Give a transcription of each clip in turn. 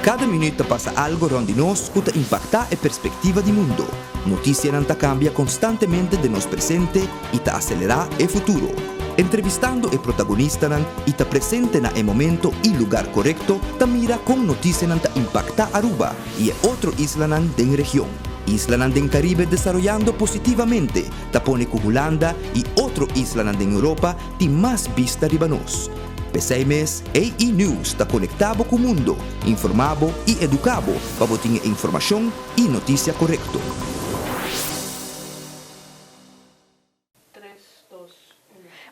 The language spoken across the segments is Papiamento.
Cada minuut ta pasa algo rond di nos cu ta impacta e perspectiva di mundo. Noticianan ta cambia constantemente den nos presente y ta acelera e futuro. Entrevistando e protagonistanan y ta presente na e momento y lugar corecto ta mira con noticianan ta impacta Aruba y e otro islanan den region. Islanan den Caribe desaroyando positivamente ta pone cu Hulanda y otro islanan den Europa tin mas bista riba nos. P'esei mes, AE News ta konektá bo ku mundo, informá bo i eduká bo pa bo tin e informashon i notisia korekto.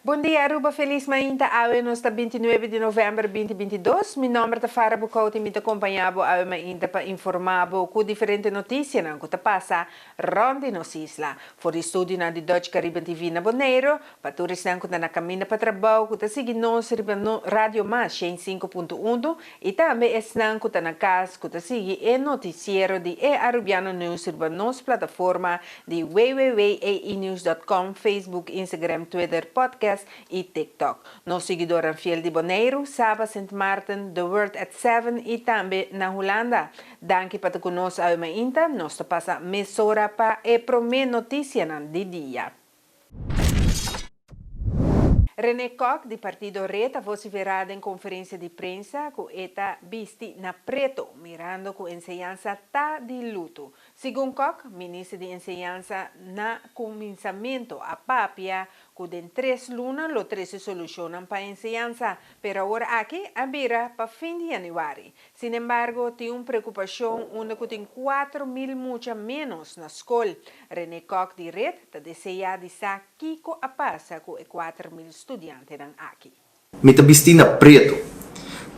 Bon dia Aruba felis mainta awe nos ta 29 di november 2022 mi nomber ta Farah Boekhout y mi ta compaña bo awe mainta pa informa bo cu diferente noticianan cu ta pasa rond di nos isla for di studionan di Dutch Caribbean TV na Boneiro Pa tur esnan ku ta na kaminda pa trabou ku ta sigui nos riba Radio Mas 105.1 i tambe esnan ku ta na kas ku ta sigui e notisiero di e Arubiano News riba nos plataforma di www.aenews.com, Facebook, Instagram, Twitter, Podcast i TikTok. Nos siguidornan fiel di Boneiru, Saba, Sint Maarten, The World at Seven i tambe na Hulanda. Danki pa ta ku nos awe mainta. Nos ta pasa mesora pa e promé notisianan di dia. René Kock di partido red a vociferá den conferencia di prensa cu e ta bisti na preto, mirando cu enseñansa ta di luto. Segun Kock, minister di enseñansa na cuminsamento a papia cu den tres luna lo trece solucionnan pa enseñansa, pero awor aki a bira pa fin di januari. Sinembargo, tin un preocupacion unda cu tin 4000 mucha menos na scol. René Kock di red ta desea di sa kico a pasa cu e 4000 studiantenan aki. Mi ta bisti na preto.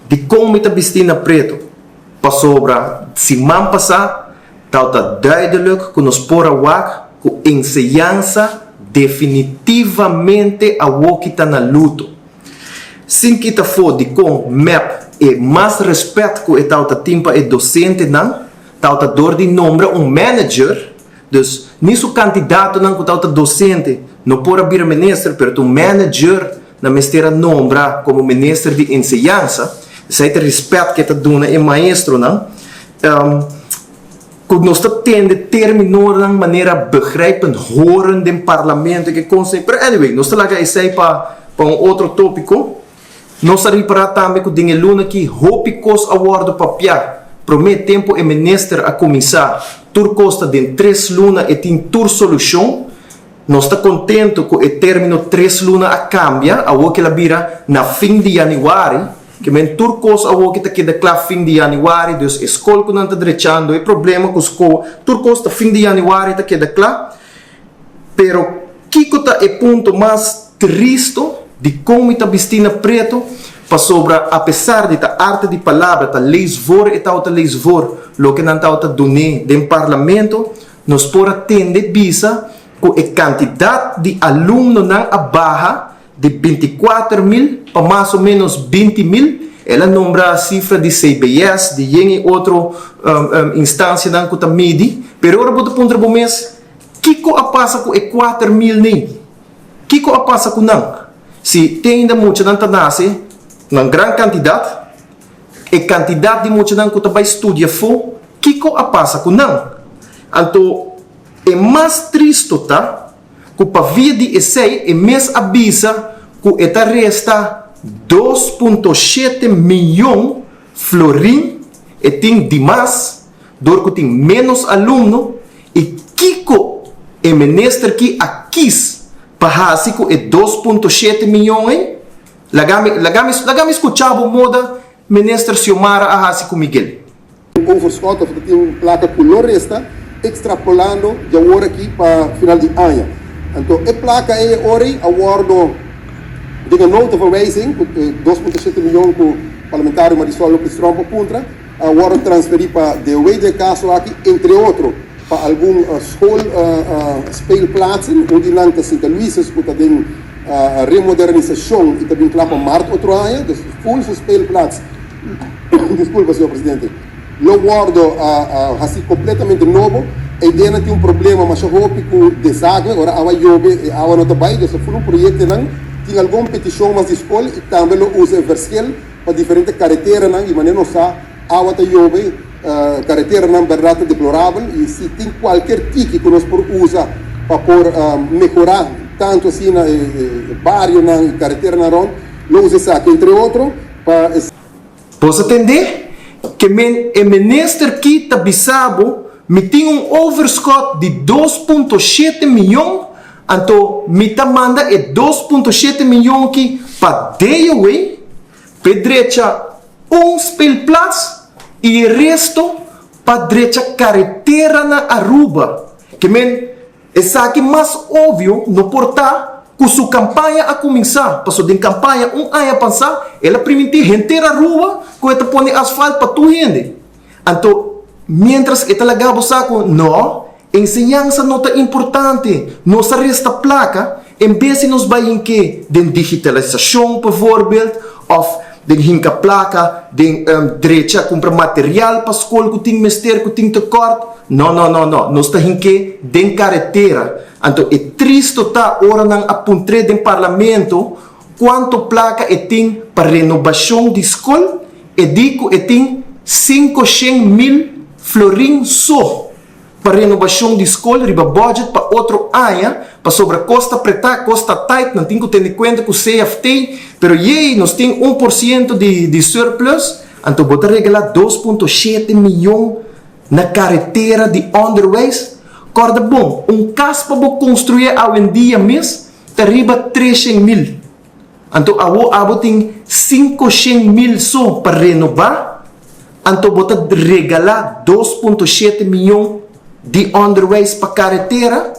Dikon mi ta bisti na preto? Pasobra siman pasá tabata duidelijk ku nos por a wak ku enseñansa definitivamente awoki ta na luto. Sin kita afó dikon mep e mas rèspèt ku e tabata tin pa e dosentenan tabata dor di nombra un manager. Dus, ni su kandidatonan ku tabata dosente no por a bira minister, pero ta un manager nan mester a nombra komo minister di enseñansa. Esei ta rèspèt ku e ta duna e maestronan. Ku nos ta tende terminonan manera begrijpen, horen den parlamento i ke kos ei. Pero anyway, nos ta laga esei pa pa un otro tópiko. Nos a ripará tambe ku den e luna aki hopi kos a wòrdu papiá. Promé tempu e minister a kuminsá, tur kos ta den tres luna e tin tur solushon. Nos ta kontentu ku e término tres luna a kambia, awor ku el a bira na fin di yanüari. Ke men tur kos awor ki ta keda kla fin di yanüari, dus e skol ku nan ta drechando, e problema ku skoa, tur kos ta fin di yanüari ta keda kla. Pero kiko ta e punto mas tristo di kon mi ta bisti na preto? Pasobra apesar di ta arte di palabra ta lees voor e tabata lees voor loke nan tabata dun'é den parlamento, nos por a tende bisa ku e kantidat di alumnonan a baha di 24.000 pa mas o menos 20.000. El a nombra sifra di CBS, di yen i otro instansianan ku ta midi. Pero ora bo ta puntra bo mes, kiko a pasa ku e 4.000 nei? Kiko a pasa ku nan? Si te ainda muchanan ta nase nan gran kantidat, e kantidat di muchanan ku ta bai studia afó, kiko a pasa ku nan? Anto e mas tristo ta ku pa via di esei e mes a bisa ku e ta resta 2.7 miyon florin e tin dimas dor ku tin ménos alumno i kiko e minister ki a kis pa hasi ku e 2.7 miyon ei? Laga mi laga mi laga mi skucha bo moda minister Xiomara a hasi ku Miguel. Un overschot of ta tin un plaka ku lo resta ekstrapolando di awor aki pa final di aña. Anto e plaka ei e ora ei a wordo den e nota verwijzing ku e 2.7 miyon ku parlamentario Marisol Lopez Tromp a puntra a wordo transferi pa DOW den e kaso aki entre otro pa algun school speelplaatsen. Un di nan ta Sint Aloysius ku ta den remodernisashon i ta bin kla pa mart otro aña. Dus full su speelplaats. Disculpa, señor presidente. Lo wordo haci completamente nobo. E ideanan tin un problema masha hopi cu desagüe. Ora awa yobe, e awa no ta bay. Dus ta full un proyectonan. Tin algun peticion mas di scol y tambe lo usa e verschil pa diferente careteranan y manera nos sa. Awa ta yobe, kareteranan bèrdat ta deplorabel i si tin kualker tiki ku nos por usa pa por mehorá tantu asina e barionan i kareteranan rònt, lo usa esaki entre otro pa e. Bo sa tende? Ke men e minister ki ta bisa bo mi tin un overschot di 2.7 miyon, anto mi ta manda e 2.7 miyon ki pa DOW p'e drecha un speelplaats y e resto pa drecha caretera na Aruba. Ke men esaki mas obvio no por ta cu su campaña a cuminsa, paso den campaña un aña pansa el a priminti henter Aruba cu e ta pone asfalt pa tur hende. Anto mientras e ta laga bo sa cu no, enseñansa no ta importante, nos a resta placa en bes di nos bay hinke den digitalisacion bijvoorbeeld of den hinca placa den drecha cumpra material pa scol cu tin mester cu tin tekort, no no no no, nos ta hinke den caretera. Anto e tristo ta ora nan a puntre den parlamento cuanto placa e tin pa renobacion di scol, E di ku e tin 500.000 florin so pa renobashon di skol riba budget pa otro aña pasobra kos ta pretá, kos ta tight, nan tin ku tene kuenta ku CFT, pero yey nos tin 1% di surplus, anto bo ta regalá 2.7 miyon na karetera di onderwijs? Kòrda bon, un kas pa bo konstruí awendia mes ta riba 300.000. Anto awo abo tin 500.000 so pa renobá, anto bo ta regalá 2.7 miyon di onderwijs pa karetera,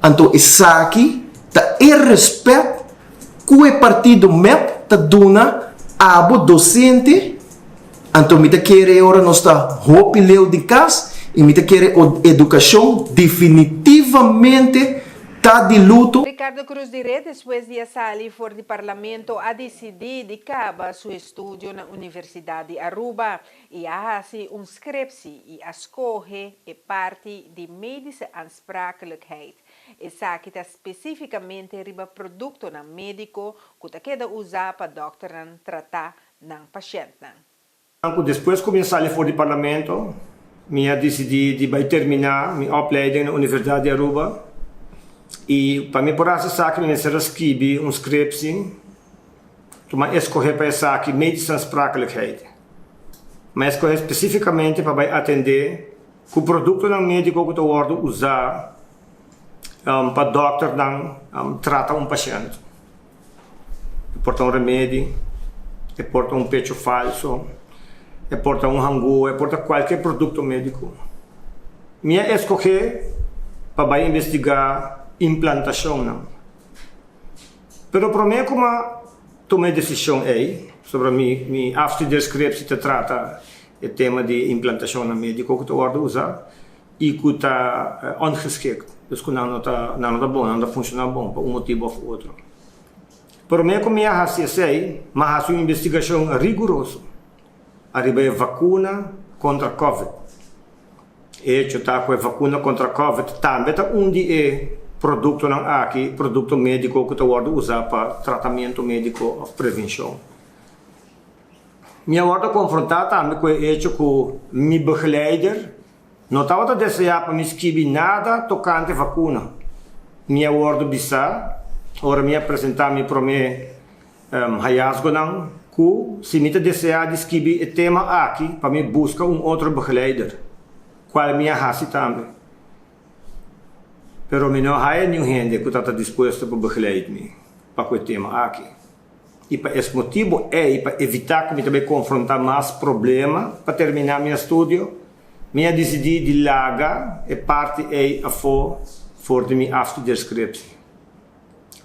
anto esaki ta e respèt ku e partido mep ta duna abo dosente, anto mi ta kere e ora nos ta hopi leu di kas i mi ta kere edukashon definitivamente ta di luto. Ricardo Cruz di Red despues di a sali for di Parlamento a dicidi di caba su estudio na Universidad di Aruba y a haci un scriptie y a scoge e parti di medische aansprakelijkheid. Esaki ta specificamente riba productonan medico cu ta keda usa pa dokternan trata nan pashentnan. Cu despues cu mi a sali for di Parlamento, mi a dicidi di bay termina mi opleiding na Universidad di Aruba y pa mi por haci esaki mi mester a scribi un scriptie. Tu m'a escoge pa esaki medische aansprakelijkheid. M'a escoge specificamente pa bay atende cu productonan medico cu ta wordo usa pa dokternan trata un pashent. E por ta un remedi, e por ta un pecho falso, e por ta un hangua, e por ta cualkier producto medico. Mi a escoge pa bay investiga implantacionnan. Pero prome cu m'a tuma e decision ey, sobra mi mi afstudeerscriptie ta trata e tema di implantacionnan medico cu ta wordo usa, y cu ta ongeschikt, dus cu nan no ta nan no ta bon, nan no ta funciona bon pa un motibo of otro. Prome cu mi a haci esey, m'a haci un investigacion riguroso ariba e vacuna contra covid. E hecho ta cu e vacuna contra covid tambe ta un di e productonan aki, producto medico cu ta wordo usa pa tratamento medico of prevencion. Mi a wordo confronta tambe cu e hecho cu mi begeleider No tabata deseá pa mi skibi nada tokante vakuna. Mi a wòrdu bisá ora mi a presentá mi promé hayasgonan ku si mi ta deseá di skibi e tema aki pa mi buska un otro begeleider, kual mi a hasi tambe. Pero mi no haya niun hende ku tabata dispuesto pa begeleid mi pa ku e tema aki. I pa es motibu ei, pa evitá ku mi ta bai konfrontá mas problema pa terminá mi estudio, mi a disidí di laga e parti ei afó for di mi afstudeerscriptie.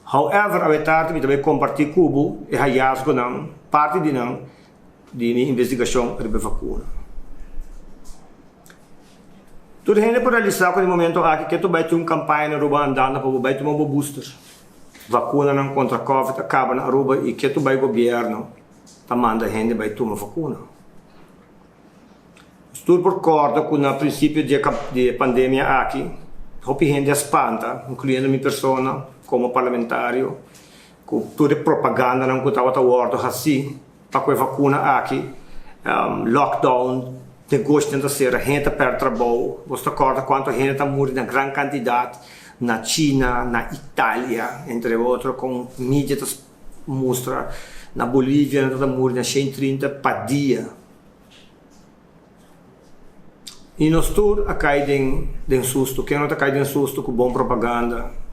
However, awe tardi mi ta bai kompartí ku bo e hayasgonan, parti di nan, di mi investigashon riba e vakuna. Tur hende por realisá ku na e momento aki ke ta bai tin un kampaña na Aruba andando pa bo bai tuma bo booster. Vacunanan contra covid a caba na Aruba y ketu bay gobierno ta manda hende bay tuma vacuna. Nos tur por corda cu na principio di e pandemia aki hopi hende a spanta, incluyendo mi persona como parlamentario, cu tur e propagandanan cu tabata wordo haci pa cu e vacuna aki. Lockdown, negoshinan ta sera, hende ta pèrdè trabou. Bo ta kòrda kuantu hende ta muri na gran kantidat na China, na Italia, entre otro, kon media ta mustra. Na Bolivia nan ta muri na 130 pa dia. I nos tur a kai den susto. Ken no ta kai den susto ku bon propaganda?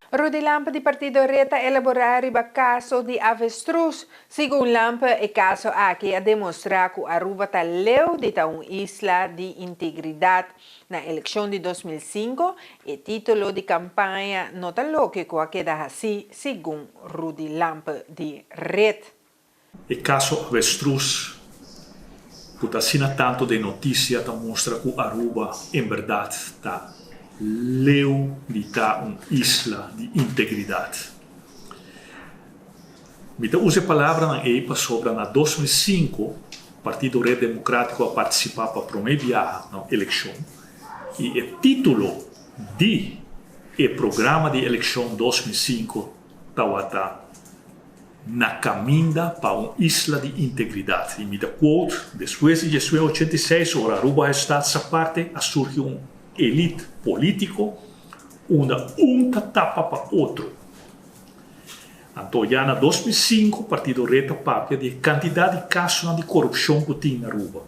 Rudy Lampe di partido red a elabora riba caso di avestruz. Segun Lampe e caso aki a demostra cu Aruba ta leu di ta un isla di integridad. Na eleccion di 2005 e titulo di campaña no ta loke cu a keda haci, segun Rudy Lampe di red. E kaso avestruz ku ta asina tantu den notisia ta mustra ku Aruba en bèrdat ta leu di ta un isla di integridat. Mi ta usa e palabranan ei pasobra na 2005 Partido Red Democratico a partisipá pa promé biaha na un elekshon i e título di e programa di elekshon 2005 tawata Na caminda pa un isla di integridad. Y mi ta quote, Despues di diesnuebe 86 ora Aruba Staats Aparte a surgi un elite politico unda un ta tapa pa otro. Anto ya na 2005 Partido Red a papia di e cantidad di casonan di corupcion cu tin na Aruba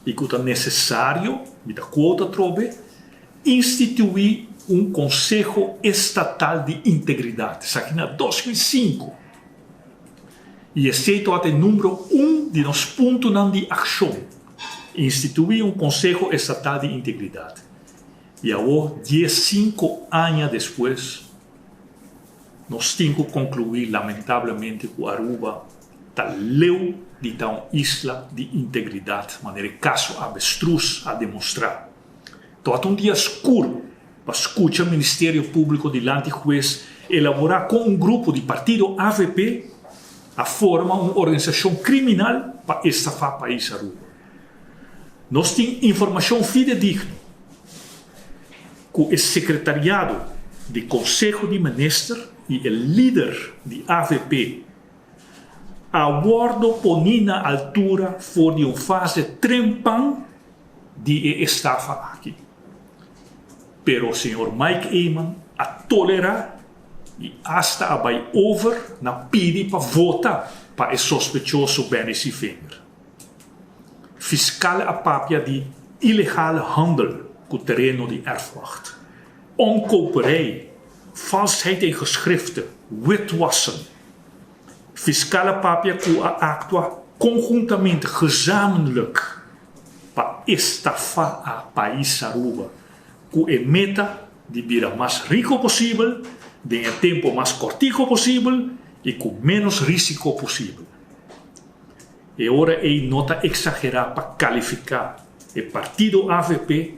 y cu ta necesario, mi ta quote atrobe, Instituí un Konseho Estatal di Integridat, esaki na 2005, i esei tabata e número un di nos puntonan di akshon, instituí un Konseho Estatal di Integridat. I awor, diesinku aña despues, nos tin ku konkluí lamentablemente ku Aruba ta leu di ta un isla di integridat, manera e kaso Avestruz a demostrá. Tabata un dia skur pa skucha Ministerio Públiko dilanti hues elaborá kon un grupo di partido avp a forma un organisashon kriminal pa estafá pais Aruba. Nos tin informashon fidedigno ku e sekretariado di Konseho di Minister i e lider di avp a wòrdu poní na altura for di un fase trempan di e estafa aki. Pero señor Mike Eman a tolera y hasta a bay over na pidi pa vota pa e sospechoso Benny Sevinger. Fiscal a papia di ilegale handel cu tereno di erfwacht, omkoperij, valsheid in geschriften, witwassen. Fiscal a papia cu a actua conhuntamente, gezamenlijk, pa estafa a pais Aruba cu e meta di bira mas rico posibel den e tempo mas cortico posibel y cu menos risico posibel. E ora ey no ta exagera pa califica e partido avp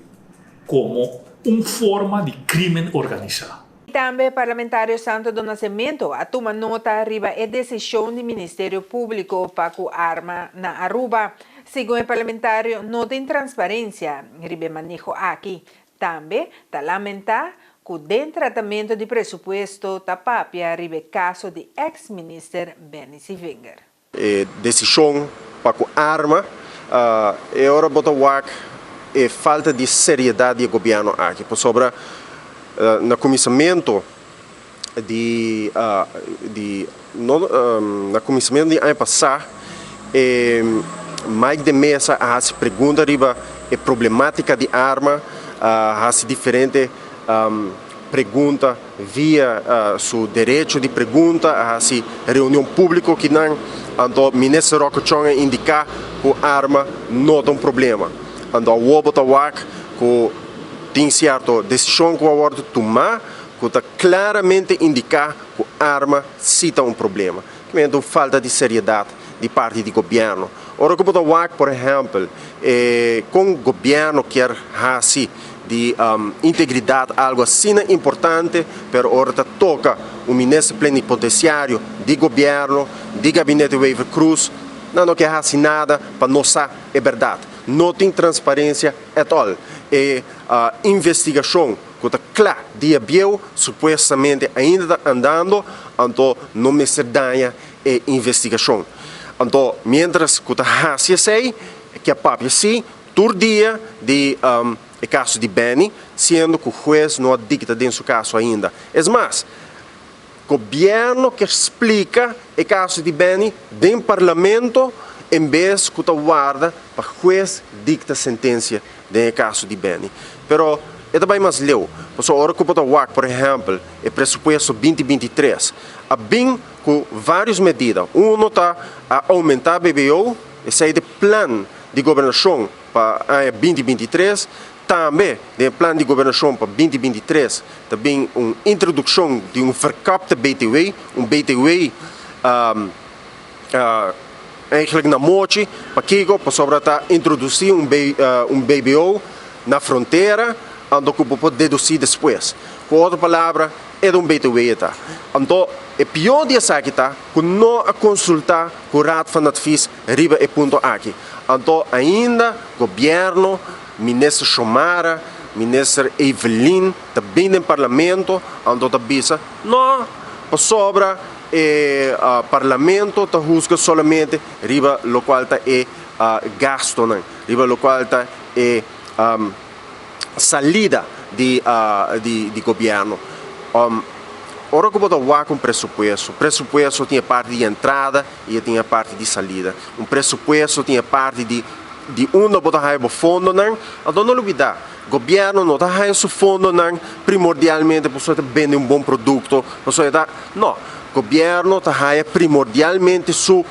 como un forma di crimen organisa. Tambe Parlamentario Santo do Nascimento a tuma nota riba e desishon di Ministerio Públiko pa ku arma na Aruba. Segun e parlamentario no tin transparensia riba e maneho aki. Tambe ta lamentá ku den tratamentu di presupuesto ta papia riba e kaso di eks minister Benny Sevinger. E desishon pa ku arma, e ora bo ta wak e falta di seriedat di e gobièrnu aki, pasobra na kuminsamentu di di no na kuminsamentu di aña pasá e Mike de Meza a hasi pregunta riba e problematika di arma, a hasi diferente pregunta via su derecho di pregunta, a hasi reunion publico kinan, anto Minister Rocco Chong a indica cu arma no ta un problema. Anto awor bo ta wak cu tin cierto decision cu a wordo tuma cu ta claramente indica cu arma si ta un problema. Kimente un falta di seriedad di parti di gobierno. Ora cu bo ta wak por ehempel e con gobierno kier haci di integridad algo asina importante, pero ora ta toca un minister plenipotenciario di gobierno, di gabinete Wever-Croes, nan no kier haci nada pa nos sa e berdad. No tin transparencia at all. E investigacion cu ta cla dia bieu supuestamente ainda ta andando, anto no mester daña e investigacion. Anto mientras ku ta hasi esei, ke a papia si tur dia di e kaso di Benny, siendo ku hues no a dikta den su kaso ainda. Es mas, gobièrnu ke splika e kaso di Benny den parlamento en bes ku ta warda pa hues dikta sentensia den e kaso di Benny. Pero e ta bai mas leu, pasobra ora ku bo ta wak por ehèmpel e presupuesto 2023 a bin ku vários medida. Uno ta a oumentá BBO, esei ta e plan di gobernashon pa aña 2023. Tambe den e plan di gobernashon pa 2023 ta bin un introdukshon di un verkapte BTW, un BTW eigenlijk na mochi. Pakiko? Pasobra ta introdusí un BBO na frontera, anto ku bo por dedusí despues. Ku otro palabra, E ta un BTW e ta. Anto e pió di esaki ta ku no a konsultá ku Raad van Advies riba e punto aki. Anto ainda gobièrnu, Minister Xiomara, Minister Evelyn ta bin den Parlamento anto ta bisa no pasobra e Parlamento ta husga solamente riba lokual ta e gastonan, riba lokual ta e salida di di gobierno. Ora ku bo ta wak un presupuesto, presupuesto tin e parti di entrada i e tin e parti di salida. Un presupuesto tin e parti di di unda bo ta haya bo fondonan. Anto no lubida, gobierno no ta haya su fondonan primordialmente pasobra e ta bende un bon produkto, pasobra e ta, no, gobierno ta haya primordialmente su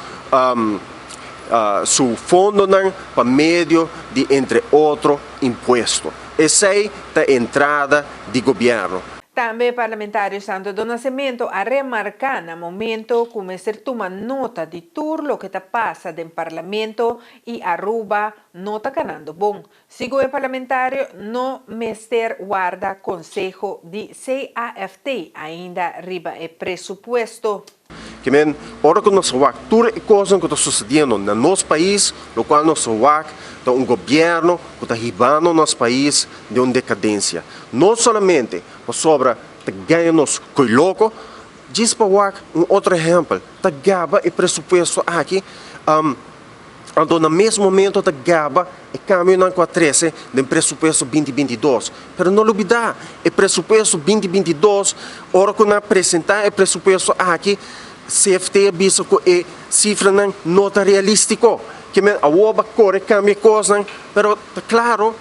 su fondonan pa medio di entre otro impuesto. Esei ta entrada di gobierno. Tambe parlamentario Santo do Nascimento a remarca na momento cu mester tuma nota di tur loke ta pasa den parlamento y Aruba no ta canando bon. Segun e parlamentario no mester warda conseho di CAFT ainda riba e presupuesto. Ke men, ora ku nos wak tur e kosnan ku ta susediendo na nos pais, lokual nos wak ta un gobièrnu ku ta hibando nos pais den un dekadensia. No solamente pasobra ta gaña nos koe loko, djis pa wak un otro ehèmpel, ta gaba e presupuesto aki, Anto na mes momento ta gaba e kambionan ku a trese den presupuesto 2022. Pero no lubidá, e presupuesto 2022, ora ku nan a presentá e presupuesto aki, CFT a bisa ku e sifranan no ta realístiko. Ke men awor ba kore kambia e kosnan, pero ta klaro,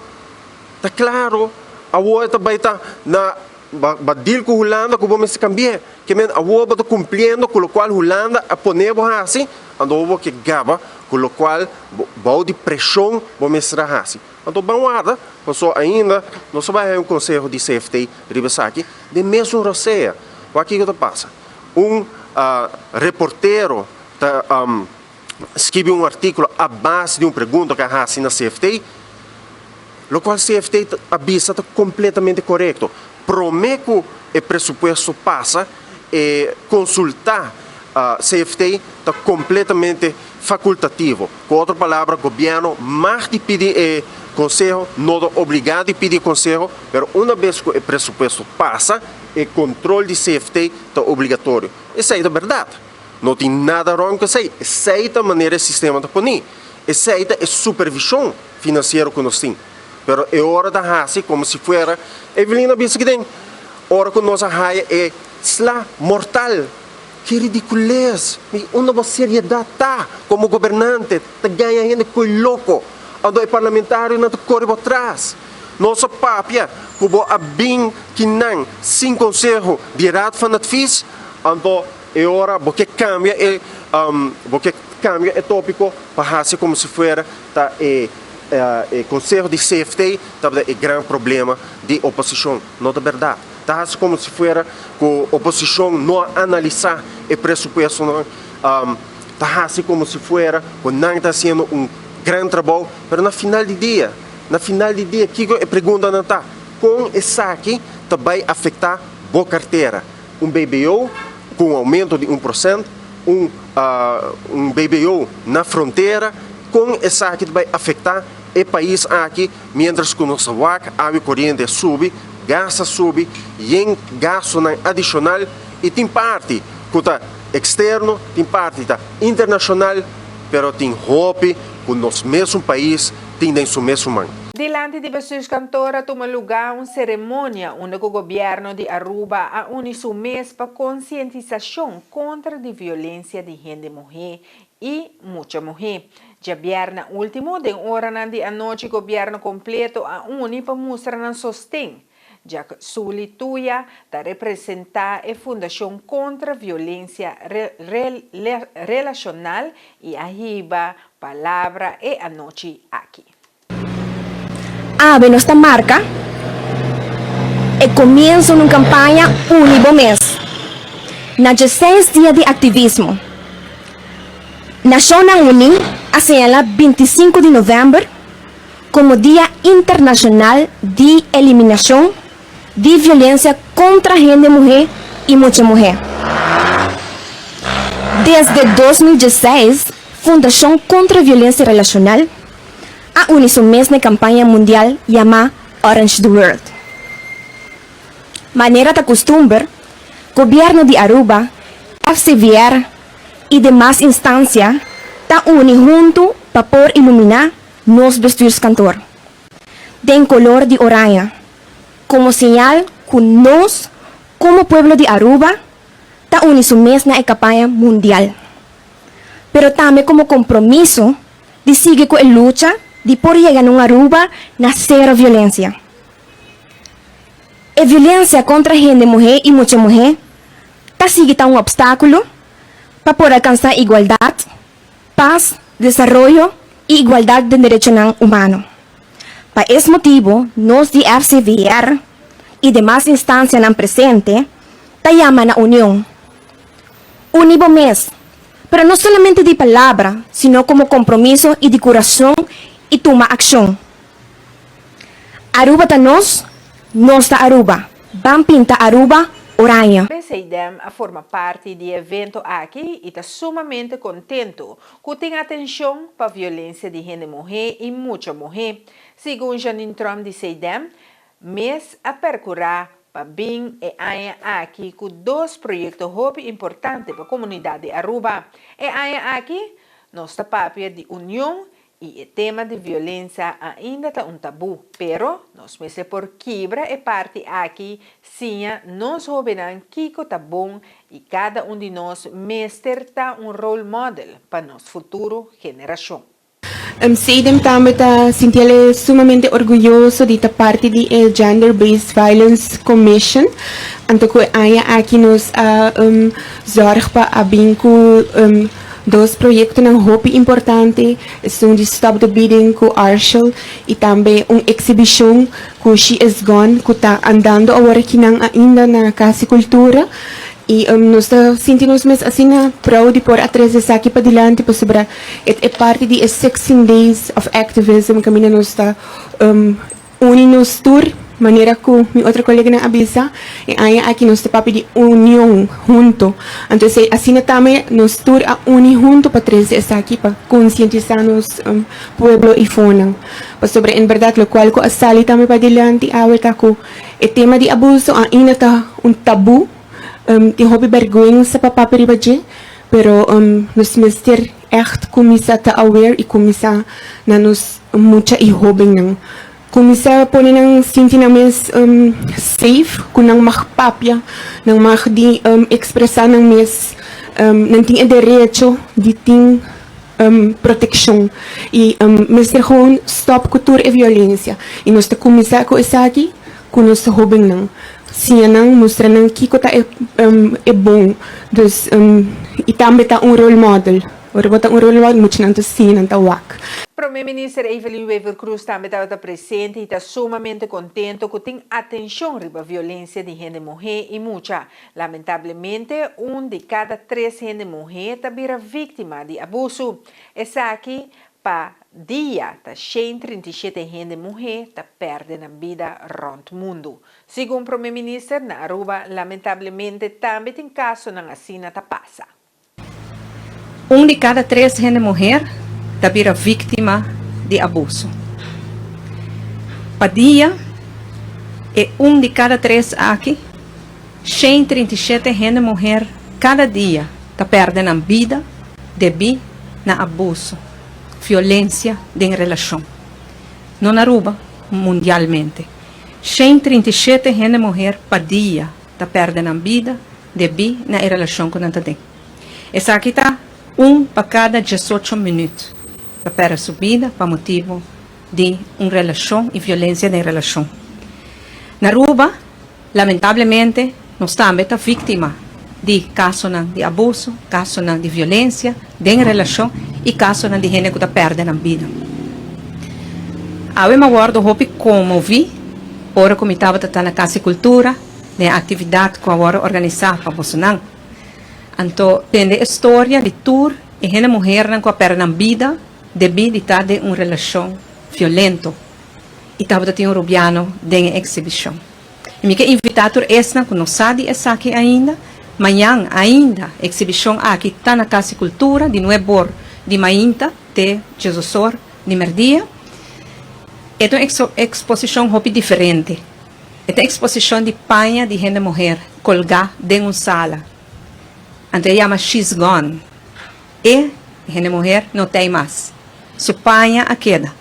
ta klaro, awor e ta bai ta na ba deal ku Hulanda ku bo mester kambi'é. Ke men awor bo ta kumpliendo ku lokual Hulanda a pone bo hasi. Anto bo ke gaba ku lokual bo bou di preshon bo mester a hasi. Anto ban warda, paso ainda nos a bai haña un konseho di CFT riba esaki den mesun rosea. Wak kiko ta pasa? Un reportero ta skibi un artíkulo a base di un pregunta ku a hasi na CFT, lokual CFT a bisa ta kompletamente korekto. Promé ku e presupuesto pasa, e konsultá CFT ta kompletamente fakultativo. Ku otro palabra, gobièrnu mag di pidi e konseho, no ta obligá di pidi e konseho, pero una bes ku e presupuesto pasa, e kontrol di CFT ta obligatorio. Esei ta bèrdat. No tin nada ròn ku esei. Esei ta manera e sistema ta poní. Esei ta e supervishon finansiero ku nos tin. Pero e ora ta hasi komo si fuera Evelyn a bisa kiden ora ku nos a haya e sla mortal. Ki ridikules! Mi unda bo seriedat ta komo gobernante? Ta gaña hende koe loko. Anto e parlamentarionan ta kore bo tras. Nos a papia ku bo a bin kinan sin konseho di Raad van Advies, anto e ora bo ke kambia e bo ke kambia e topiko pa hasi komo si fuera ta e E konseho di CFT tabata e gran problema di oposishon. No ta bèrdat. Ta hasi komo si fuera ku oposishon no a analisá e presupuestonan. Ta hasi komo si fuera ku nan ta hasiendo un gran trabou. Pero na final di dia, na final di dia kiko e preguntanan ta? Kon esaki ta bai afektá bo kartera? Un BBO ku un oumento di 1%, un un BBO na frontera, kon esaki ta bai afektá e pais aki miéntras ku nos ta wak awe koriente a subi, gas a subi, yen gastunan adishonal i tin parti ku ta eksterno, tin parti ta internashonal. pero tin hopi ku nos mesun pais tin den su mesun man. Dilanti di Bestuurskantoor a tuma luga un ceremonia unda cu Gobierno di Aruba a uni su mes pa concientisacion contra di violencia di hende muhe y mucha muhe. Djabièrnè ultimo den oranan di anochi Gobierno completo a uni pa mustra nan sosten. Jack Sully Tuya ta representa e Fundacion Contra Violencia Relacional y a hiba palabra e anochi aki. Awe nos ta marka e komienso di un kampaña Uni Bo Mes na djeseis dia di aktivismo. Nashonnan Uní a señalá 25 di novèmber komo Dia Internashonal di Eliminashon di Violensia kontra Hende Muhé i Mucha Muhé. Desde 2016 Fundashon Kontra Violensia Relashonal a uni su mes na e kampaña mundial yamá Orange the World. Manera ta kustumber, Gobièrnu di Aruba, FCVR i demas instansia ta uni huntu pa por iluminá nos bestuurskantoor den kolor di oraña komo señal ku nos komo pueblo di Aruba ta uni su mes na e kampaña mundial, pero tambe komo kompromiso di sigui ku e lucha di por yega na un Aruba na sero violensia. E violensia kontra hende muhé i mucha muhé ta sigui ta un opstákulo pa por alkansá igualdat, pas, desaroyo i igualdat den derechonan humano. Pa es motibu nos di FCVR i demas instansianan presente ta yama na union. Uni bo mes, pero no solamente di palabra, sino komo kompromiso i di kurason i tuma akshon. Aruba ta nos, nos ta Aruba. Ban pinta Aruba oranje. BCDEM a forma parti di e evento aki y ta sumamente contento cu tin atencion pa violencia di hende muhe y mucha muhe. Segun Janine Tromp di CDEM, mes a percura pa bin e aña aki cu dos proyecto hopi importante pa comunidad di Aruba. E aña aki nos ta papia di union y e tema di violencia ainda ta un tabu, pero nos mester por kibra e parti aki, siña nos hobennan kico ta bon y cada un di nos mester ta un role model pa nos futuro generacion. Cedem tambe ta sinti el sumamente orguyoso di ta parti di e Gender Based Violence Commission. Anto ku e aña aki nos a zorg pa a bin ku dos proyektonan hopi importante, esun di Stop the Beating ku Arshel i tambe un eksibishon ku She Is Gone ku ta andando awor akinan ainda na Kas di Kultura. I nos ta sinti nos mes asina proud di por a trese esaki padilanti pasobra e ta e parti di e 16 Days of Activism kaminda nos ta uni nos tur manera ku mi otro koleganan a bisa e aña aki nos ta papia di union hunto. Anto esei asina tambe nos tur a uni hunto pa trese esaki pa konsientisá nos pueblo i fonan. Pasobra en bèrdat lokual ku a sali tambe padilanti awe ta ku e tema di abuso ainda ta un tabú. Tin hopi bèrgwensa pa papia riba dje, pero nos mester ègt kuminsá ta aware i kuminsá na nos mucha i hóbennan. Kuminsá pone nan sinti nan mes safe, ku nan mag papia, nan mag di ekspresá nan mes, nan tin e derecho di tin protekshon. I mester gewoon stòp ku tur e violensia. I nos ta kuminsá ku esaki ku nos hóbennan. Siña nan, mustra nan kiko ta e e bon. Dus i tambe ta un role model. Ora bo ta un role model muchanan ta siña, nan ta wak. Prome Minister Evelyn Wever-Croes tambe tabata presente y ta sumamente contento cu tin atencion riba violencia di hende muhe y mucha. Lamentablemente un di cada tres hende muhe ta bira victima di abuso. Esaki Pa dia ta 137 hende muhé ta pèrdè nan bida rònt mundu. Segun Prome Minister, na Aruba lamentablemente tambe tin kasonan asina ta pasa. Un di kada tres hende muher ta bira víktima di abuso. Pa dia, e un di kada tres aki, 137 hende muher kada dia ta pèrdè nan bida debí. na abuso, violencia den relacion. No na Aruba, mundialmente. 137 hende muher pa dia ta perde nan bida debí na e relacion cu nan ta den. Esaki ta un pa cada 18 minuut ta perde su bida pa motibo di un relacion y violencia den relacion. Na Aruba, lamentablemente, nos tambe ta victima di casonan di abuso, casonan di violencia den relacion y casonan di hende cu ta perde nan bida. Awe mi a wordo hopi conmovi ora cu mi tabata ta na Cas di Cultura den e actividad cu a wordo organisa pa bosonan. Anto tende e storia di tur e hende muhernan cu a perde nan bida debí di ta den un relashon violento i tabata tin un rubiano den e eksibishon. I mi ke invitá tur esnan ku no sa di esaki ainda, mañan ainda e eksibishon aki ta na Kas di Kultura di nuebor di mainta te diesosor di merdia. E ta un eksposishon hopi diferente. E ta eksposishon di paña di hende muher kolgá den un sala. Anto e yama She's Gone. E hende muher no tei mas. Su paña a keda.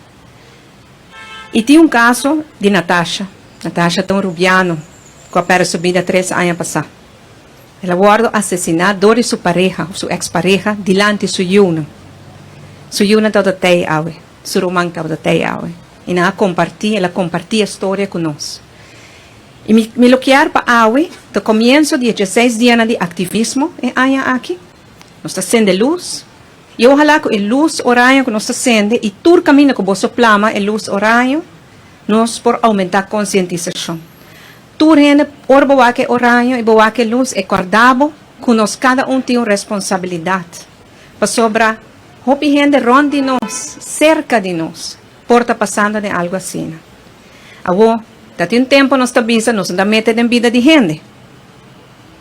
I tin un kaso di Natasha. Natasha ta un rubiano ku a pèrdè su bida tres aña pasá. El a wòrdu asesiná dor di su pareha òf su eks pareha dilanti su yunan. Su yunan tabata tei awe. Su ruman tabata tei awe. I nan a kompartí, el a kompartí e storia ku nos. I mi mi lo kier pa awe ta komienso di e dieseis dianan di aktivismo e aña aki. Nos ta sende lus, i ohalá ku e lus oraño ku nos ta sende i tur kaminda ku boso plama e lus oraño, nos por oumentá konsientisashon. Tur hende, ora bo wak e oraño i bo wak e lus, e kòrda bo ku nos kada un tin un responsabilidat. Pasobra hopi hende rònt di nos, serka di nos, por ta pasando den algu asina. Awor, ta tin un tempu nos ta bisa nos no ta mete den bida di hende.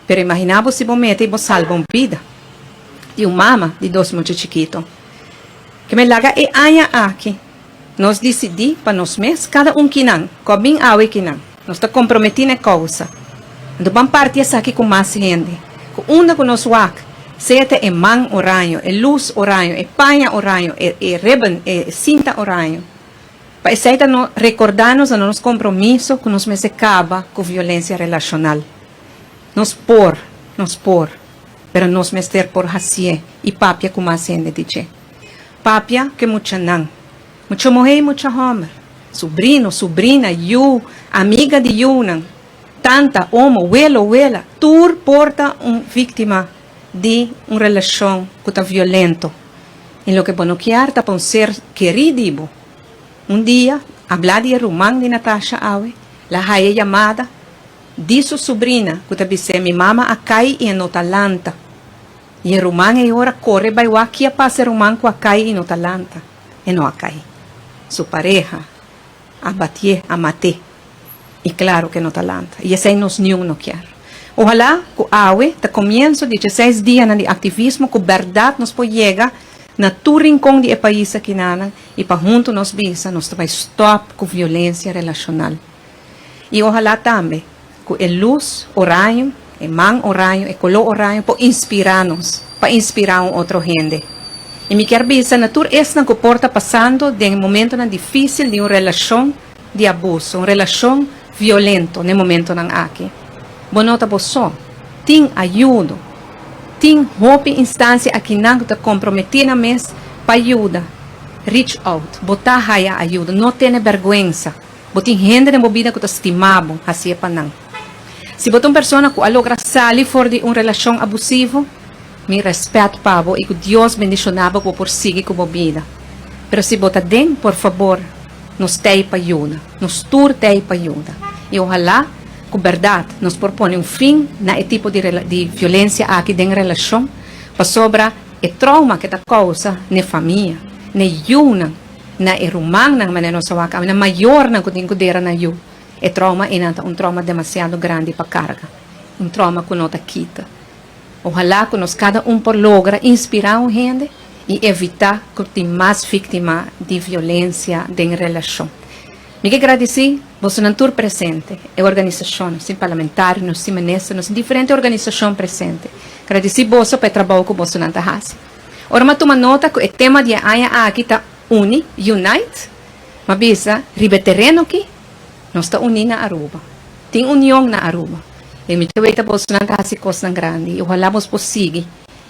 Pero imaginá bo si bo mete i bo salba un bida di un mama di dos mucha chikito. Ke men laga e aña aki nos disidí pa nos mes, kada un kinan ku a bin awe kinan, nos ta komprometí na e kousa. Anto ban parti esaki ku mas hende, ku unda ku nos wak, sea ta e man oraño, e lus oraño, e paña oraño, e e ribbon, e sinta oraño. Pa esei ta no rekordá nos na nos kompromiso ku nos mester kaba ku violensia relashonal. Nos por, nos por, pero nos mester por hasié i papia ku mas hende di dje. Papia ku e muchanan, mucha muhé i mucha hòmber, subrino, subrina, yu, amiga di yunan, tanta, omo, welo, wela, tur por ta un víktima di un relashon ku ta violento. I loke bo no kier ta pa un ser kerí di bo. Un dia, abla di e ruman di Natasha awe, la haya yamada Di su subrina ku ta bis'é mi mama a kai i e no ta lanta. I e ruman ei ora kore bai wak ki a pasa e ruman ku a kai i no ta lanta. E no a kai. Su pareha a batié, a mat'é. I klaro ku e no ta lanta. I esei nos niun no kier. Ohalá ku awe ta komienso di dieseis dianan di aktivismo ku bèrdat nos por yega na tur rinkon di e pais akinanan i pa huntu nos bisa nos ta bai stòp ku violensia relashonal. I ohalá tambe ku e lus oraño, e man oraño, e koló oraño por inspirá nos, pa inspirá un otro hende. I mi kier bisa na tur esnan ku por ta pasando den e momentonan difísil di un relashon di abuso, un relashon violento na e momentonan aki, bo no ta bo so. Tin ayudo. Tin hopi instansia akinan ku ta komprometí nan mes pa yuda. Reach out. Bo ta haya ayudo. No tene bèrgwensa. Bo tin hende den bo bida ku ta stima bo, hasié pa nan. Si bo ta un persona ku a logra sali for di un relashon abusivo, mi rèspèt pa bo i ku Dios bendishoná bo ku bo por sigui ku bo bida. Pero si bo ta den, por fabor, nos t'ei pa yuda. Nos tur t'ei pa yuda. I ohalá ku bèrdat nos por pone un fin na e tipo di di violensia aki den relashon, pasobra e trouma ke ta kousa n'e famia, n'e yunan, Na e rumannan manera nos a wak awe, na mayornan ku tin ku dera nan yu, e trauma einan ta un trauma demasiado grandi pa karga, un trauma ku no ta kita. Ohalá ku nos kada un por logra inspirá un hende i evitá ku tin mas víktima di violensia den relashon. Mi ke gradisí bosonan tur presente, e organisashon, nos tin parlamentario, nos tin minister, nos tin diferente organisashon presente. Gradisí boso pa e trabou ku bosonan ta hasi. Ora m'a tuma nota ku e tema di e aña aki ta Uni, Unite, m'a bisa riba e tereno aki nos ta uní na Aruba. Tin union na Aruba. I mi ta weta bosonan ta hasi kosnan grandi i ohalá bos por sigui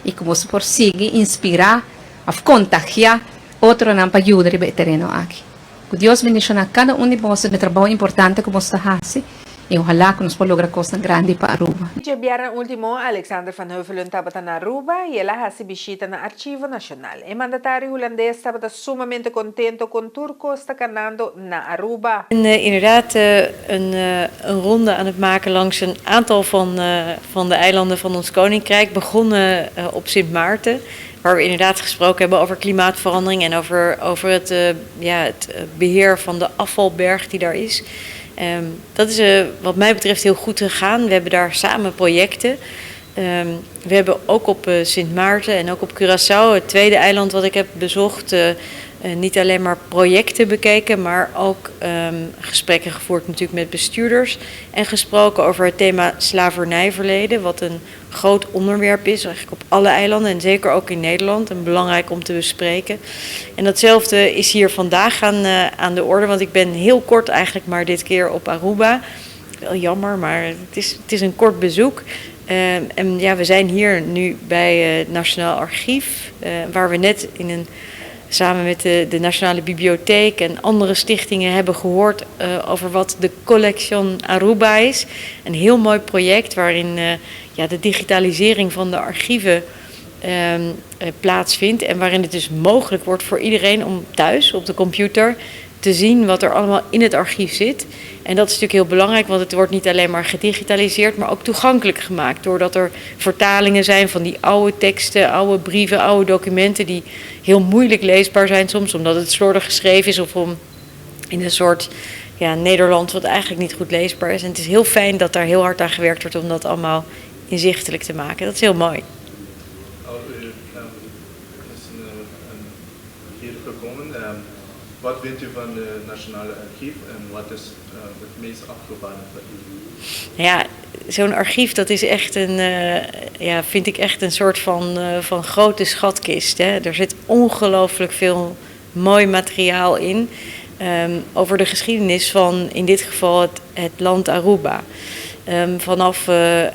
i ku boso por sigui inspirá òf kontagiá otronan pa yuda riba e tereno aki. Ku Dios bendishoná kada un di boso den e trabou importante ku boso ta hasi i ohalá ku nos por logra kosnan grandi pa Aruba. Djabièrnè último, Alexander van Huffelen tabata na Aruba i el a hasi bishita na Archivo Nashonal. E mandatario hulandes tabata sumamente kontento kon tur kos ta kanando na Aruba. En inderdaad een een ronde aan het maken langs een aantal van van de eilanden van ons koninkrijk, begonnen op Sint Maarten, waar we inderdaad gesproken hebben over klimaatverandering en over over het ja het beheer van de afvalberg die daar is. Dat is wat mij betreft heel goed gegaan. We hebben daar samen projecten. We hebben ook op Sint Maarten en ook op Curaçao, het tweede eiland wat ik heb bezocht, niet alleen maar projecten bekeken, maar ook gesprekken gevoerd natuurlijk met bestuurders. En gesproken over het thema slavernijverleden, wat een groot onderwerp is, eigenlijk op alle eilanden en zeker ook in Nederland. En belangrijk om te bespreken. En datzelfde is hier vandaag aan, aan de orde, want ik ben heel kort eigenlijk maar dit keer op Aruba. Wel jammer, maar het is, het is een kort bezoek. En ja, we zijn hier nu bij het Nationaal Archief, waar we net in een, samen met de, de Nationale Bibliotheek en andere stichtingen hebben gehoord over wat de Collection Aruba is. Een heel mooi project waarin ja, de digitalisering van de archieven plaatsvindt. En waarin het dus mogelijk wordt voor iedereen om thuis op de computer te zien wat er allemaal in het archief zit. En dat is natuurlijk heel belangrijk, want het wordt niet alleen maar gedigitaliseerd, maar ook toegankelijk gemaakt. Doordat er vertalingen zijn van die oude teksten, oude brieven, oude documenten die heel moeilijk leesbaar zijn soms, omdat het slordig geschreven is of om in een soort ja, Nederlands wat eigenlijk niet goed leesbaar is. En het is heel fijn dat daar heel hard aan gewerkt wordt om dat allemaal inzichtelijk te maken. Dat is heel mooi. U is hier gekomen. Wat vindt u van het Nationale Archief en wat is het meest opgevallen voor u? Ja, zo'n archief dat is echt een, ja, vind ik echt een soort van, van grote schatkist. Hè? Er zit ongelooflijk veel mooi materiaal in over de geschiedenis van in dit geval het, het land Aruba. Vanaf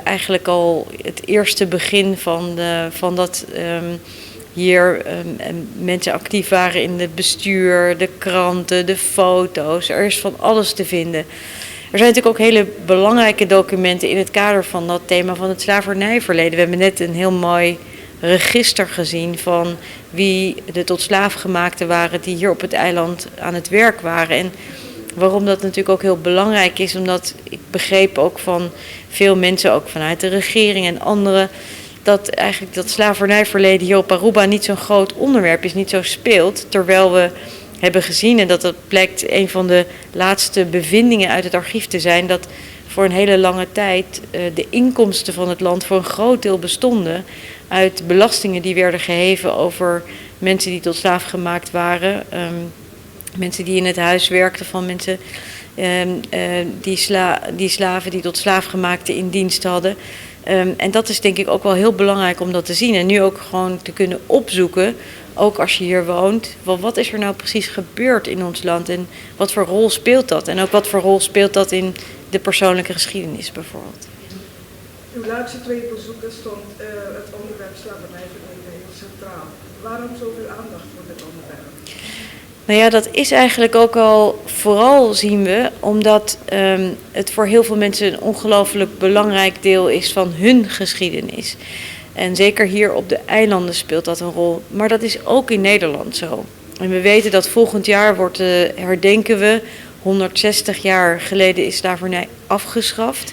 eigenlijk al het eerste begin van, de, van dat hier mensen actief waren in het bestuur, de kranten, de foto's. Er is van alles te vinden. Er zijn natuurlijk ook hele belangrijke documenten in het kader van dat thema van het slavernijverleden. We hebben net een heel mooi register gezien van wie de tot slaafgemaakten waren die hier op het eiland aan het werk waren. En waarom dat natuurlijk ook heel belangrijk is, omdat ik begreep ook van veel mensen, ook vanuit de regering en anderen, dat eigenlijk dat slavernijverleden hier op Aruba niet zo'n groot onderwerp is, niet zo speelt. Terwijl we hebben gezien, en dat dat blijkt een van de laatste bevindingen uit het archief te zijn, dat voor een hele lange tijd de inkomsten van het land voor een groot deel bestonden uit belastingen die werden geheven over mensen die tot slaaf gemaakt waren. Mensen die in het huis werkten van mensen die, sla, die slaven die tot slaafgemaakten in dienst hadden. En dat is denk ik ook wel heel belangrijk om dat te zien. En nu ook gewoon te kunnen opzoeken, ook als je hier woont, wat is er nou precies gebeurd in ons land en wat voor rol speelt dat? En ook wat voor rol speelt dat in de persoonlijke geschiedenis bijvoorbeeld. Uw laatste twee bezoeken stond het onderwerp slavernijverleden heel centraal. Waarom zoveel aandacht voor dit onderwerp? Nou ja, dat is eigenlijk ook al vooral zien we omdat het voor heel veel mensen een ongelooflijk belangrijk deel is van hun geschiedenis. En zeker hier op de eilanden speelt dat een rol. Maar dat is ook in Nederland zo. En we weten dat volgend jaar wordt, herdenken we 160 jaar geleden is slavernij afgeschaft.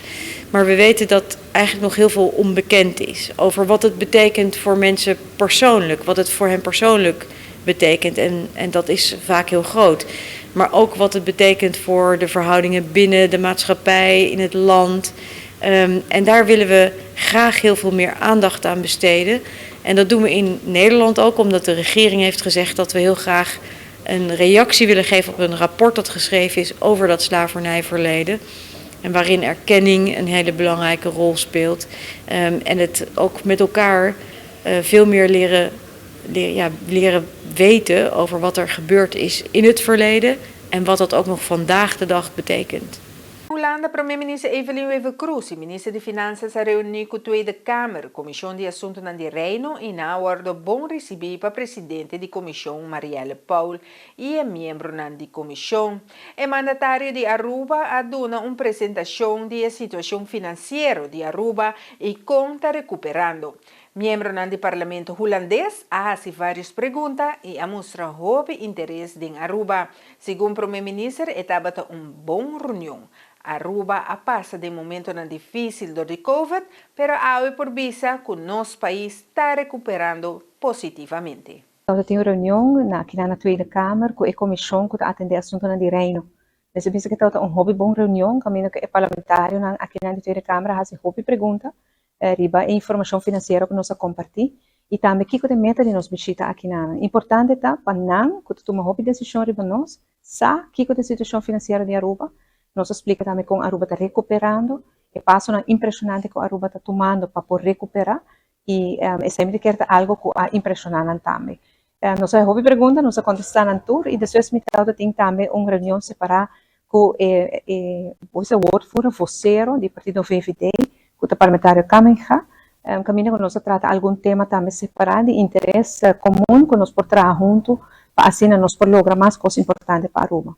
Maar we weten dat eigenlijk nog heel veel onbekend is over wat het betekent voor mensen persoonlijk, wat het voor hen persoonlijk betekent. En, en dat is vaak heel groot. Maar ook wat het betekent voor de verhoudingen binnen de maatschappij, in het land. En daar willen we graag heel veel meer aandacht aan besteden. En dat doen we in Nederland ook, omdat de regering heeft gezegd dat we heel graag een reactie willen geven op een rapport dat geschreven is over dat slavernijverleden. En waarin erkenning een hele belangrijke rol speelt. En het ook met elkaar veel meer leren ja, leren weten over wat er gebeurd is in het verleden en wat dat ook nog vandaag de dag betekent. Hulanda, Prome Minister Evelyn Wever-Croes y Minister di Finanzas a reuni cu Tweede Kamer, Comision di Asuntonan di Reino y nan a wordo bon ricibi pa Presidente di Comision Marielle Paul y e miembronan di comision. E mandatario di Aruba a duna un presentacion di e situacion financiero di Aruba y con ta recuperando. Miembronan di Parlamento Hulandes a haci varios pregunta y a mustra hopi interes den Aruba. Segun Prome Minister e tabata un bon reunion. Aruba a pasa den momentonan dificil dor di Covid, pero awe por bisa cu nos pais ta recuperando positivamente. Tabata tin un reunion na akinan na Tweede Kamer cu e comision cu ta atende asuntonan di Reino. Mester bisa cu tabata un hopi bon reunion caminda cu e parlamentarionan akinan di Tweede Kamer a haci hopi pregunta riba e informacion financiero cu nos a comparti y tambe kico ta e meta di nos bishita akinan. Importante ta pa nan cu ta tuma hopi decision riba nos sa kico ta e situacion financiero di Aruba. Nos a splica tambe con Aruba ta recuperando, e pasonan impresionante cu Aruba ta tumando pa por recupera y esey mi ta kere ta algo cu a impresiona nan tambe. Nos a hopi pregunta, nos a contesta nan tur y despues mi tabata tin tambe un reunion separa cu e e woordvoerder, vocero, di partido VVD, cu ta parlamentario Kamminga, caminda cu nos a trata algun tema tambe separa di interes comun cu nos por traha hunto pa asina nos por logra mas cos importante pa Aruba.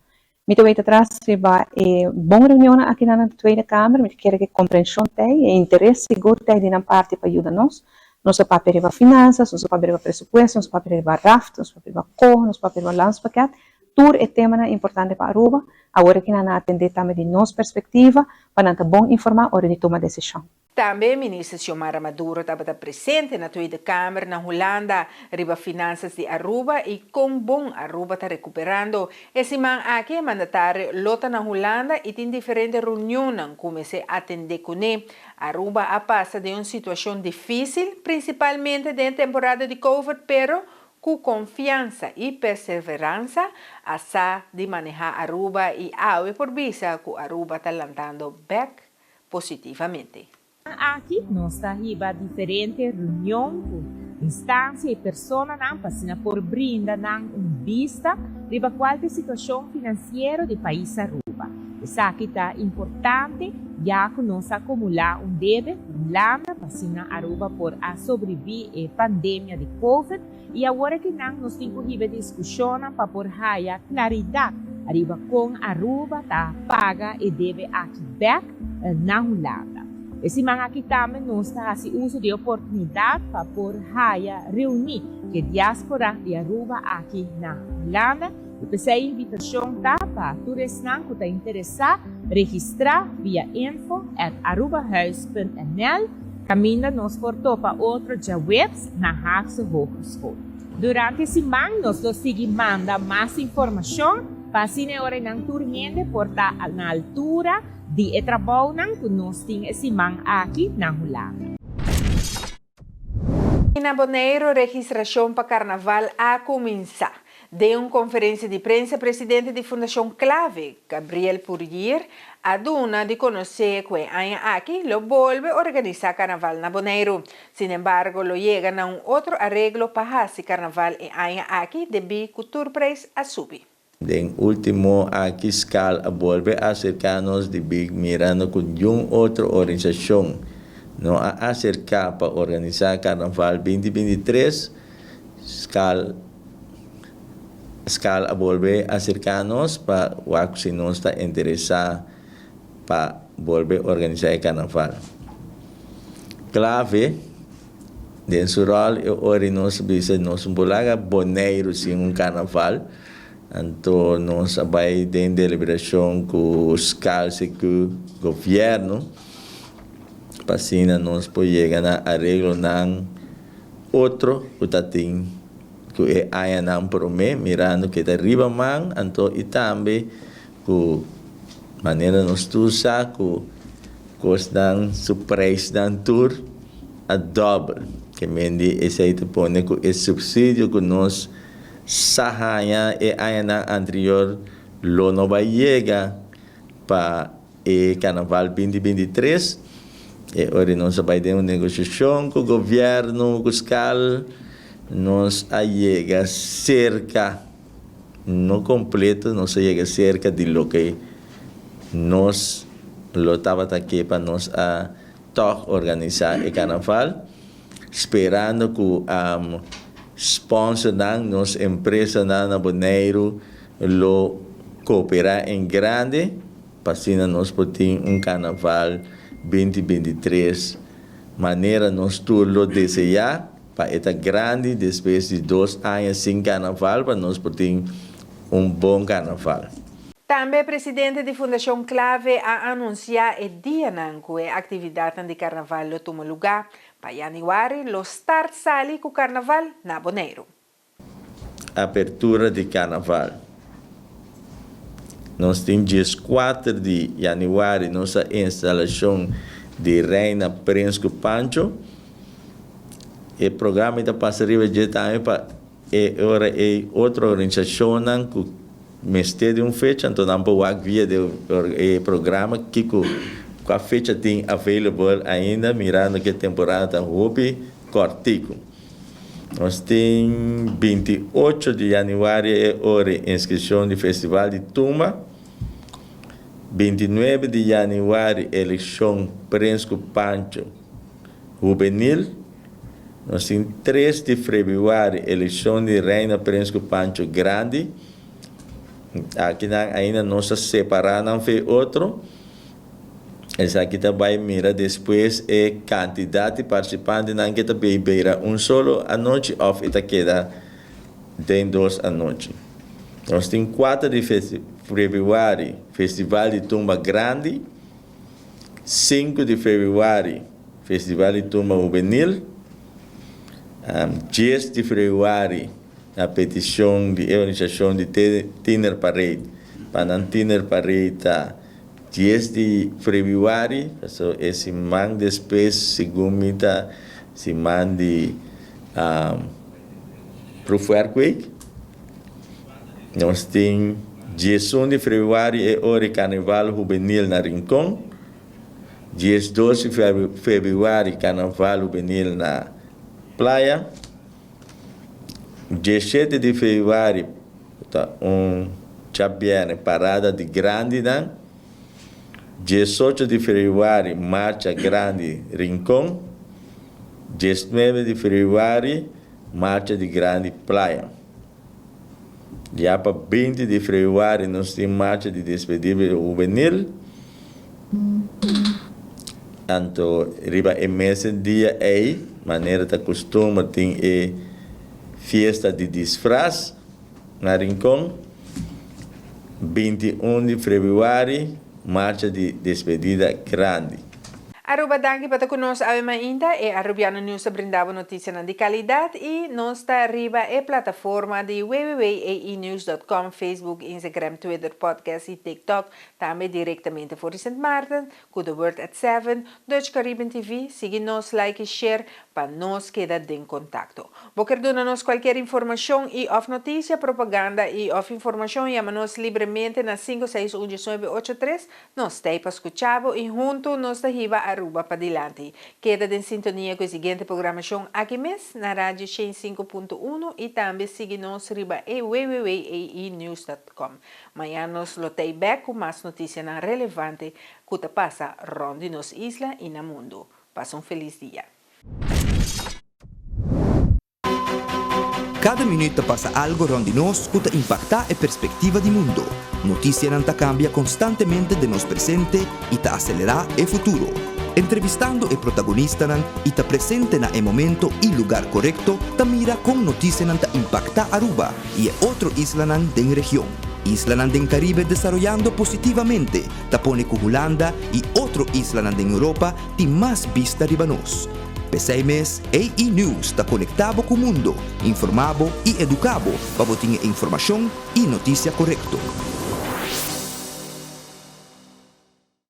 Mi ta weta tras riba e bon reunionnan aki na Tweede Kamer. Mi ta kere ku e komprenshon ta ei, e interes sigur ta ei di nan parti pa yuda nos. Nos a papia riba finansas, nos a papia riba presupuesto, nos a papia riba raft, nos a papia riba koho, nos a papia riba landspakket. Tur e temanan importante pa Aruba. Awor aki nan a atendé tambe di nos perspektiva pa nan ta bon informá ora di tuma desishon. Tambe Minister Xiomara Maduro tabata presente na Tweede Kamer na Hulanda riba finansas di Aruba y con bon Aruba ta recuperando. E siman aki e mandatario lo ta na Hulanda y tin diferente reunionnan cu mester atende cune. Aruba a pasa den un situacion dificil, principalmente den e temporada di Covid, pero cu confiansa y perseveransa a sa di maneha Aruba y awe por bisa cu Aruba ta lantando bek positivamente. Aki nos ta hiba diferente reunion ku instansia i personanan pa asina por brinda nan un bista riba kual ta e situashon finansiero di pais Aruba. Esaki ta importante ya ku nos a akumulá un debe ku Hulanda pa asina Aruba por a sobribí e pandemia di Covid I awor akinan nos tin ku hiba e diskushonnan pa por haya klaridat ariba kon Aruba ta paga e debe aki bèk na Hulanda. E siman aki tambe nos ta hasi uso di e oportunidat pa por haya reuní ku e diaspora di Aruba aki na Hulanda i p'esei e invitashon ta pa tur esnan ku ta interesá registrá via info at arubahuis punt nl kaminda nos por topa otro djaweps na Haagse Hogeschool. Durante siman nos lo sigui manda mas informashon pa asina e ora einan tur hende por ta na altura di e trabounan ku nos tin e siman aki na Hulanda. Na Boneiru registrashon pa karnaval a kuminsá. Den un konferensia di prensa presidente di Fundashon Clave, Gabriel Purgier, a duna di konosé ku e aña aki lo bolbe organisá karnaval na Boneiru. Sinembargo lo yega na un otro areglo pa hasi karnaval e aña aki debí ku tur preis a subi. Den último aki skal a bolbe aserká nos di big mirando ku niun otro organisashon no a aserká pa organisá karnaval 2023, skal Skal a bolbe aserká nos pa wak si nos ta interesá pa bolbe organisá e karnaval. Clave den su ròl e ora di nos bisa nos no por laga Boneiru sin un karnaval, anto nos a bai den deliberashon ku Skal si ku gobièrnu pa asina nos por yega na areglonan otro ku ta tin. Ku e añanan promé, mirando ke ta riba man, anto i tambe ku manera nos tur sa ku kosnan su preisnan tur a dòbel. Ke men di esei ta pone ku e supsidio ku nos sa haña e añanan anterior lo no bai yega pa E Carnaval 2023, e ora nos a bai den un negociacion cu gobierno, cu skal, Nos a yega serka, no kompleto, nos a yega serka di loke nos lo tabata ke pa nos a tòg organisá e karnaval, sperando ku sponsornan, nos empresanan na Boneiru lo kooperá en grande pa asina nos por tin un karnaval binti 23 manera nos tur lo deseá. Pa e ta grandi despues di dos aña sin karnaval pa nos por tin un bon karnaval. Tambe presidente di Fundashon Clave a anunsiá e dianan ku e aktividatnan di karnaval lo tuma lugá. Pa yanüari lo start sali ku karnaval na Boneiru. Apertura di karnaval. Nos tin 14 di yanüari nos a instalashon di Reina Prins ku Pancho. E programa ta pasa riba dje tambe pa e ora ei otro organisashonnan ku mester di un fecha anto nan por wak via di e programa kiko kua fecha tin available ainda mirando ku e temporada ta hopi kòrtiku. Nos tin 28 di yanüari e ora inskripshon di Festival di Tumba, 29 di yanüari elekshon Prins ku Pancho Hubenil, nos tin 3 di febrüari elekshon di Reina Prins ku Pancho Grandi, akinan ainda nos a separá nan fe otro. Esaki ta bai mira despues e kantidat di partisipantenan ke ta bei beira un solo anochi òf e ta keda den dos anochi. Nos tin kuater di febrüari Festival di Tumba Grandi, sinku di febrüari Festival di Tumba Hubenil, dies di febrüari na petishon di e organisashon di Tiener Parade pa nan Tiener Parade ta Dies di febrüari, paso e siman despues segun mi ta siman di Proefwerkweek. Nos tin 11 di febrüari e ora e Karnaval Hubenil na Rincon, 12 di febrüari Karnaval Hubenil na Playa, 17 di febrüari ta un djabièrnè parada di grandinan, 18 di febrüari marcha grandi Rincon, 19 di febrüari marcha di grandi Playa. Ya pa 20 di febrüari nos tin marcha di despedida hubenil. Anto riba e mesun dia ei, manera ta kustumber tin e fiesta di disfras na Rincon. 21 di febrüari, marcha di despedida grandi. Aruba danki pa ta ku nos awe mainta. E Arubiano News ta brinda bo notisianan di kalidat i nos ta riba e plataforma di www.aenews.com, Facebook, Instagram, Twitter, Podcast i TikTok. Tambe direktamente for di Sint Maarten ku The Word at Seven, Dutch Caribbean TV, sigui nos, like i share pa nos keda den kontakto. Bo ker duna nos kualkier informashon i òf notisia, propaganda i òf informashon, yama nos libremente na sinku seis un diesnuebe ocho tres. Nos t'ei pa skucha bo i huntu nos ta hiba Aruba padilanti. Keda den sintonia ku e siguiente programashon aki mes na Radio 105.1 i tambe sigui nos riba e www.aenews.com. Mañan nos lo t'ei bèk ku mas notisianan relevante ku ta pasa rònt di nos isla i na mundu. Pasa un felis dia. Kada minüt ta pasa algo rònt di nos ku ta impaktá e perspektiva di mundu. Notisianan ta kambia konstantemente den nos presente i ta aselerá e futuro. Entrevistando e protagonistanan i ta presente na e momento i lugar korekto ta mira kon notisianan ta impaktá Aruba i e otro islanan den region. Islanan den Karibe desaroyando positivamente ta pone ku Hulanda i otro islanan den Europa tin mas bista riba nos. P'esei mes AE News ta konektá bo ku mundo, informá bo i eduká bo pa bo tin e informashon i notisia korekto.